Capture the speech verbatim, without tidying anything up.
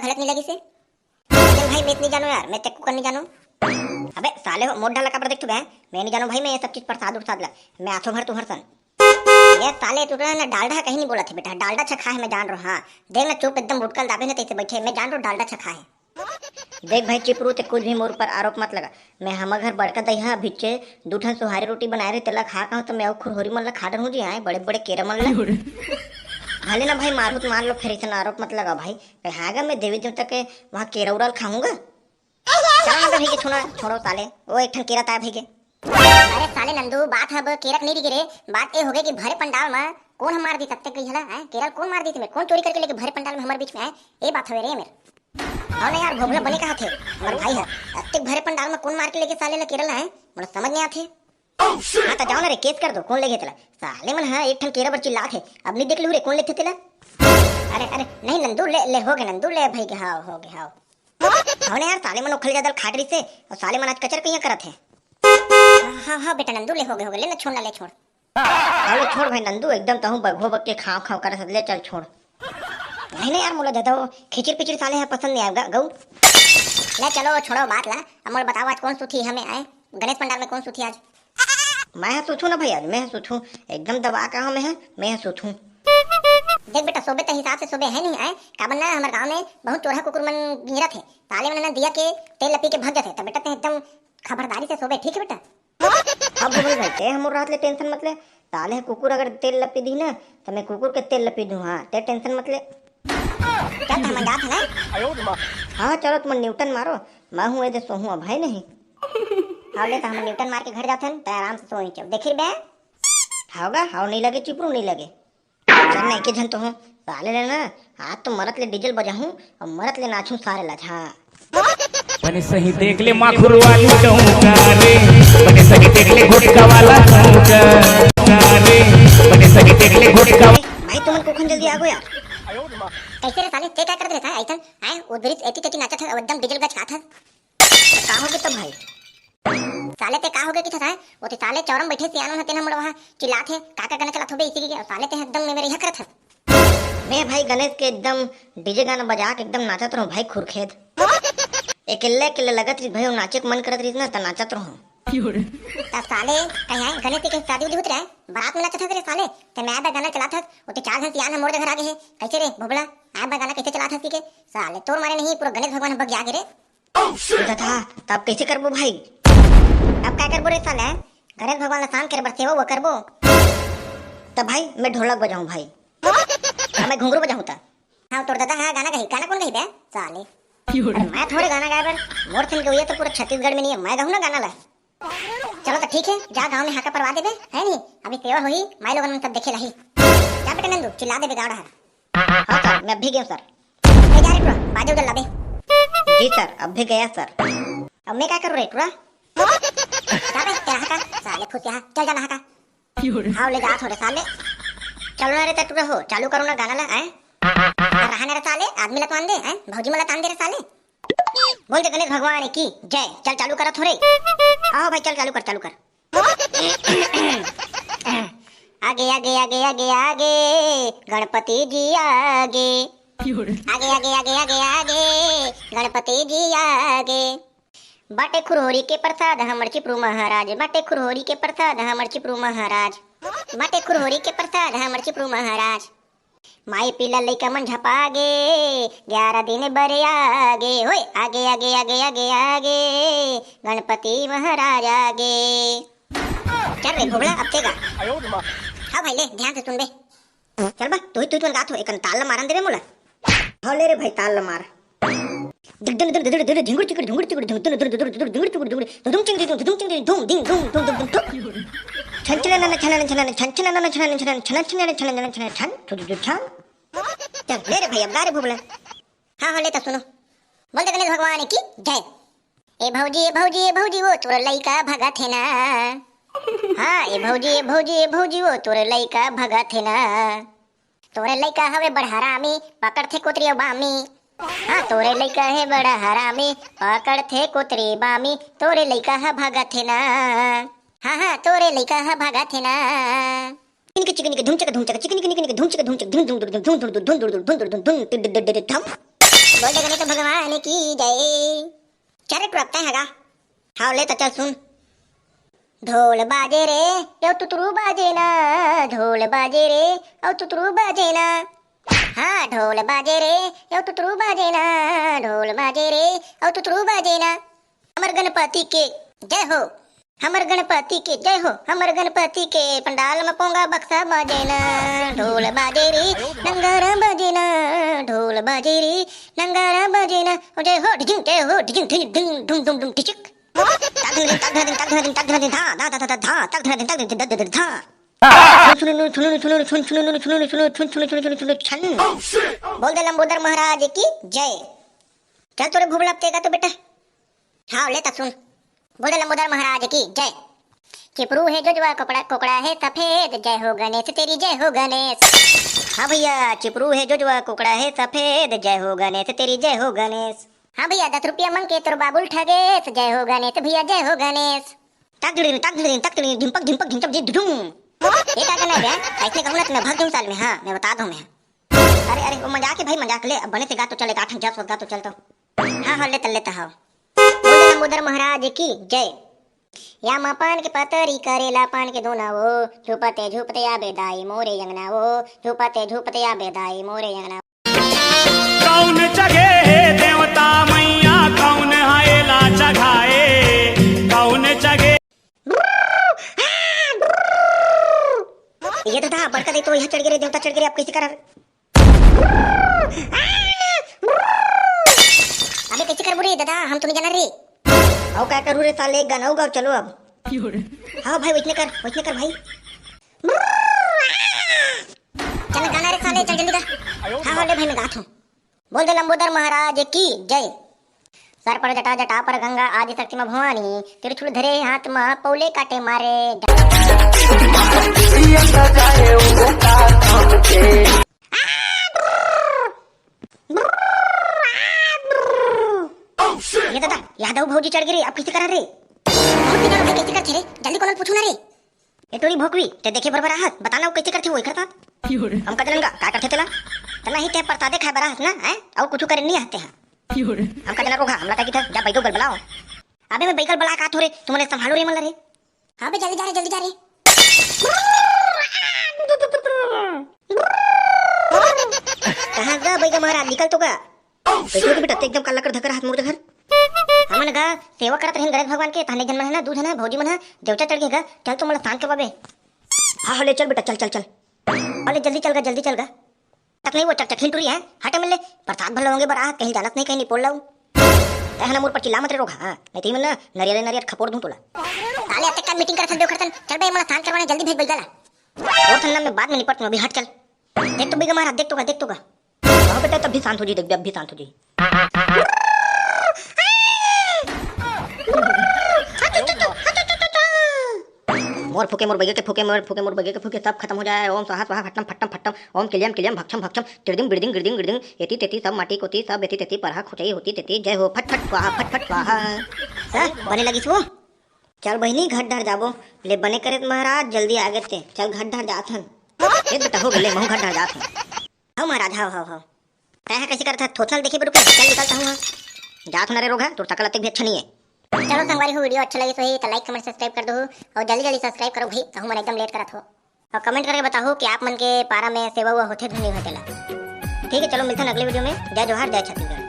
गलत नहीं लगी से? चल भाई, मैं इतनी जानो यार, मैं तेको कर नहीं जानो। अबे साले हो, मोट डाला काबर देखथो बे? मैं नहीं जानो भाई, मैं ये सब चीज प्रसाद उरसाद ला। मैं आथो भर तुम्हार सन। ये साले, तू ना डालडा कहीं नहीं बोला थे बेटा, डालडा छखा है, मैं जान रहा हूँ। हाँ, देख ना, चुप एकदम बुटकल दाबे ना, तैसे बैठे, मैं जान रहा हूँ डालडा छखा है। देख भाई चिपरू, ते कुछ भी मोर ऊपर आरोप मत लगा। मैं हमर घर बड़का दई हा भिच्चे दू ठन सुहारी रोटी बनाए रहे, तेला खा कहूँ तो मैं अउ खुरहोरी मन ला खा डरहूँ जी, आए बड़े बड़े केरा मन ला। भले ना भाई मारू तो मार लो, फिर इतना आरोप मत लगा भाई। कहे हाँ गा, मैं देवी देवता के वहाँ केरा उरा ल खाहूँ गा। चलो ना तो भैया, छोड़ो, छोड़ो साले, वो एक ठन केरा ताय भैया। अरे साले नंदू, बात अब केरा के नहीं रही रे, बात ये हो गई कि भरे पंडाल में कौन हम मार दी तत्ते गई हला, हैं? केरा ल कौन मार दी थी मैं, कौन चोरी करके लेके भरे पंडाल में हमारे बीच में आए? ये बात हवे रे मेरे। हाँ ना यार, भोभला बने कहा थे, हमारे भाई है, अत्ते भरे पंडाल में कौन मार के लेके साले ला केरा ला, हैं? मोला समझ नहीं आते। हाँ तो जाओ ना रे, केस कर दो, कौन ले गए तेला? साले मन हाँ एक ठन केरा बर चिल्लात हे, अब नहीं देख लू रे, कौन लेथे तेला? अरे अरे नहीं नंदू, ले ले, हो गए नंदू, ले भाई के, हाँ हो गए, हाँ। हाँ ना यार, साले मन ओखल ज्यादा खाट रही से, और साले मन आज कचर कहिया करत हे। हाँ हाँ हाँ बेटा नंदू, ले हो गए, हो गए, ले ना, छोड़ ना, ले छोड़। अरे छोड़ भाई नंदू, एकदम तहूँ बघो बग के खाव खाव करत हस, ले चल छोड़। नहीं नहीं यार, मोला ज्यादा वो खिचिर पिचिर साले है पसंद नहीं आएगा गऊ। ले चलो छोड़ो बात ला, अब मोला बताओ आज कौन सूथी हमें आए, गणेश पंडाल में कौन सूथी आज? मैं है सूथू ना भाई, आज मैं है सूथू, एकदम दबा का हूँ मैं है, मैं है सूथू। देख बेटा, सोबे तो हिसाब से सोबे है नहीं आए, काबर ना हमारे गांव में बहुत चोरहा कुकुर मन गिरत है, ताले में ना दिया के तेल लपी के भाग जाते, तो बेटा ते एकदम खबरदारी से सोबे, ठीक है बेटा? अब बोल भाई, ते हमर रात ले टेंशन मत ले। साले कुकुर अगर तेल लपी दी ना, तो मैं कुकुर के तेल लपी दूँ। हाँ, ते टेंशन मत ले। क्या था, मैं जात है ना? हाँ, चलो तुम न्यूटन मारो, मैं हूँ एदे सोहूँ अब, है नहीं? हाँ ले, तो हम न्यूटन मार के घर जाते हैं, तो आराम से सोई चल। देखी बे? हाव गा, हाव नहीं लगे, चिपरू नहीं लगे। चल ना, एके झन तो हूँ, साले ले ना, आज तो मरत ले डीजल बजाहूँ और मरत ले नाचूँ सारे ला, हाँ। बने सही देख ले माखुर वाली चौका रे, बने सही देख ले गुटका वाला चौका रे, बने सही देख ले गुटका। भाई तुमन कोखन जल्दी आ गो यार। कैसे रे साले, ते क्या करत रहता है ऐसन? हैं, वो ब्रिज एती तेती नाचत है, एकदम डीजल गच खात है। का हो गया तब भाई? साले ते का हो गया कि था, वो ते साले चौरम बैठे सियानो है, तेना मुड़वा चिल्लात है, का का गाना चलात हो बे इसी के, और साले ते एकदम में मेरे यह करत है। मैं भाई गणेश के एकदम डीजे गाना बजा के एकदम नाचत रहूं भाई खुरखेद। अकेले अकेले लगत रही भाई, नाचे के मन करत रही ना, त नाचत रहूं। त साले कहीं आए गणेश के शादी उदी होत रहे, बारात में नाचत है रे साले, ते मैं आबे गाना चलात हस, वो ते चार घंटे आन मोर घर आ गए है, कैसे रे भोबला, आबे गाना कैसे चलात हस के? साले तोर मारे नहीं पूरा गणेश भगवान भग आगे रे। गधा, तब कैसे करबो भाई? अब क्या करबो रे साले? गणेश भगवान ला शांत करे बर सेवा वो करबो। तब भाई मैं ढोलक बजाऊं भाई। अब मैं घुंघरू बजाऊं ता। हाँ तोर दादा हाँ गाना गही, गाना कौन गही बे? साले। अरे मैं थोड़े गाना गाए बर, मोर सन के हुई तो पूरा छत्तीसगढ़ में नहीं है, मैं गाऊं ना गाना ला। चलो तो ठीक है, जा गांव में हाका परवा देबे, है नहीं? अभी सेवा होही, माई लोगन मन सब देखे लाही। जा बेटा नंदू, चिल्ला देबे गाँव डहर। हाँ सर, मैं अभी गया सर। ए जा रे टुरा, बाजा उजा लाबे। जी सर, अभी गया सर। अब मैं क्या करूँ रे टुरा? जा बे, तेरा हाका, साले फुसिया, चल जा नहा का। हाव ले जा थोड़े साले। चलो ना रे ते टुरा हो, चालू करो ना गाना ला, हैं? रहा ना रे साले, आदमी ला तो आन दे, हैं? भौजी मला तान दे रे साले। बोल दे गणेश भगवान की जय। चल चालू करा थोड़े। आओ भाई, चल चालू कर, चालू कर। आगे आगे आगे आगे आगे, गणपति जी आगे। आगे आगे आगे आगे आगे, गणपति जी आगे। बाटे खुरहोरी के प्रसाद हमर चिपरू महाराज, बाटे खुरहोरी के प्रसाद हमर चिपरू महाराज, बाटे खुरहोरी के प्रसाद हमर चिपरू महाराज। माई पीला लइका मन झपा गे, ग्यारह दिन बर आगे, होय, आगे, आगे, आगे, आगे, आगे, गणपति महाराज आगे। चल रे भोभला, अब तेगा। हाँ भाई, ले, ध्यान से सुन बे। चल बा, तू ही, तू ही तो गात हो, एक ताल ला मारन देबे मोला। हाँ, ले रे भाई, ताल ला मार। चल, ले रे भाई, अब गा रे भोभला। हाँ, हाँ, ले, तो सुनो। बोल दे गणेश भगवान की जय। ए भौजी, ए भौजी, ए भौजी, वो तोर लइका भगत हे ना। हाँ, ए भौजी, ए भौजी, ए भौजी, वो तोर लइका भगत हे ना। तोरे लइका हवे बड़ हरामी, पकड़थे कोतरी अउ बामी। हाँ, तोरे लइका हे बड़ हरामी, पकड़थे कोतरी बामी, तोरे लइका ह भागत हे ना। हाँ, हाँ, तोरे लइका ह भागत हे ना। चिकनी के चिकनी के धुम चक धुम चक, चिकनी के निक निक धुम चक धुम चक, धुम धुम धुम धुम धुम धुम धुम धुम धुम धुम धुम धुम धुम धुम धुम धुम। बोल दे गणेश भगवान की जय। चल रे, टुरकता है गा। हाँ, ले तो चल सुन। ढोल बाजे रे, यो तुतरू बाजे ना। ढोल बाजे रे, ओ तुतरू बाजे ना। हाँ, ढोल बाजे रे, यो तुतरू बाजे ना। ढोल बाजे रे, ओ तुतरू बाजे ना। हमर गणपति के जय हो। हमर गणपति के जय हो। हमर गणपति के पंडाल में पोंगा बक्सा बाजे ना। ढोल बाजे रे, नंगारा बाजे ना। ढोल बाजे रे, नंगारा बाजे ना। ओ जय हो ढिजिंग, जय हो ढिजिंग, ढिजिंग, ढिंग, ढुम, ढुम, ढुम, ढिचिक। तक धन दिन, तक धन दिन, तक धन दिन, तक धन दिन, धा, धा, धा, धा, धा, तक धन दिन, तक धन दिन, धा, धा, धा। छुनु, छुनु, छुनु, छुनु, छुनु, छुनु, छुनु, छुनु, छुनु, छुनु, छुनु, छुनु, छुनु, छन। बोल दे लंबोदर महाराज की जय। चल तोरे भोभला तेगा तो बेटा। हाँ, ले ता सुन। बोल दे लंबोदर महाराज की जय। चिपरू है जोजवा, कोकड़ा, कोकड़ा है सफेद, जय हो गणेश तेरी, जय हो गणेश। हाँ भैया, चिपरू है जोजवा, कोकड़ा है सफेद, जय हो गणेश तेरी, जय हो गणेश। हाँ भैया, दस रुपया मांग के तोर बाबुल ठगेस, जय हो गणेश भैया, जय हो गणेश। तक धड़ी, तक धड़ी, तक धड़ी, ढिमपक, ढिमपक, ढिमचक, जी, ढुढुम। ये का करना है बे? ऐसने कहूँ ना तो मैं भाग जाऊँ साल में, हाँ, मैं बता दूँ मैं। अरे, अरे, वो मजाक है भाई, मजाक ले, अब बने से गा तो चल, एक आठ जस गा तो चल तो। हाँ, हाँ, लेता, लेता, हाँ। बोल दे लंबोदर महाराज की जय। या माँ पान के पतरी करेला पान के दोना वो, झूपते झूपते आबे दाई मोरे अंगना वो, झूपते झूपते आबे दाई मोरे अंगना। कौन जगे हे देवता मैया, कौन हा एला चघाए, कौन जगे? ये दादा, बड़का दे तो यहाँ चढ़ गे रे, देवता चढ़ गे रे, अब कैसे करब? अबे कैसे करबो रे दादा, हम तो नहीं जाना रे। अउ का करू रे साले, गाना गा, चलो अब। हाँ भाई, वैसने कर, वैसने कर भाई। चल गाना रे साले, चल जल्दी गा। हाँ, हाँ, ले भाई, मैं गात हूँ। बोल दे लंबोदर महाराज की जय। सर पर जटा, जटा पर गंगा, आदि शक्ति माँ भवानी, त्रिशूल धरे हाथ मा, पौले काटे मारे। ये दादा, यादव भौजी चढ़ गे रे, अब कैसे करा रे? बहुत दिन हो गए, कैसे करथे रे? जल्दी कोनल पूछू ना रे। ए टोरी भोकवी, ते देखे बर बर आहस, बता ना वो कैसे करथे वो एकर साथ। हम का जनन गा, का करथे तेला? तना ही ते परसादे खाए बर आहस ना, हैं? अउ कुछ करे नहीं आते हैं। हम का जनन रोघा, हमला का की था, जा बैगो गल बुलाओ। अबे मैं बैगल बुला का थोरे, तुमने संभालो रे मन रे। हाँ बे, जल्दी जा रे, जल्दी जा रे। कहाँ गा बैगा महाराज, निकल तो गा। कैसे हो बेटा, ते एकदम काला कर धकर हाथ मुड़ घर। हमन गा सेवा करत रहिन गणेश भगवान के, तहने जन मन है ना, दू जन है, भौजी मन है, देवता चढ़ गे गा, चल तो मोला शांत करवाबे। हाँ, हाँ, ले चल बेटा, चल, चल, चल। अरे जल्दी चल गा, जल्दी चल गा। तक नहीं वो चकचकिन टुरी है, हटे मिल ले, प्रसाद भर लोगे बरा, कहीं जानत नहीं, कहीं नहीं पोल लाऊ। तहना मोर पर चिल्ला मत रे रोघा, हाँ, नहीं तो ही मन ना नरियर नरियर खपोर दूं तोला। साले अतेक का मीटिंग करत हन देवखर तन, चल बे, मोला शांत करवाने जल्दी भेज बैगा ला। और ठंडा में बाद में निपट तू, अभी हट चल। देख तो बैगा महाराज, देख तो गा, देख तो गा। हाँ बेटा, तब भी शांत हो जी, देख बे, अब भी शांत हो जी। मोर फूके, मोर बैगे के फूके, मोर फूके, मोर बैगे के फूके, सब खत्म हो जाए। ओम स्वाहा स्वाहा फट्टम फट्टम फट्टम, ओम किलियम किलियम भक्षम भक्षम, तिरदिम बिरदिम गिरदिम गिरदिम, एती तेती सब माटी कोती, सब एती तेती परहा खुचई होती तेती, जय हो फट फट स्वाहा, फट फट स्वाहा। हाँ, बने लगिस वो। चल बहिनी, घर डहर जाबो। ले बने करे महाराज, जल्दी आगे ते। चल घर डहर जात हन। ए बेटा, हो गेले, महू घर डहर जात हन। हव महाराज, हव, हव, हव। तैं ह कइसे करत हस? थोथना ल देखे बर रुके, चल निकलत हूँ। जात हूँ ना रे रोघा, तोर सकल अतेक भी अच्छा नहीं है। चलो संगवारी हो, वीडियो अच्छा लगिस होही त like, comment, subscribe कर दो और जल्दी जल्दी subscribe करो भाई, कहूँ मन एकदम लेट करत हो। और comment करके बताओ कि आप मन के पारा में सेवा हुआ होथे धुन नहीं होथे ला। ठीक है, चलो मिलते हैं अगले वीडियो में। जय जोहार, जय छत्तीसगढ़।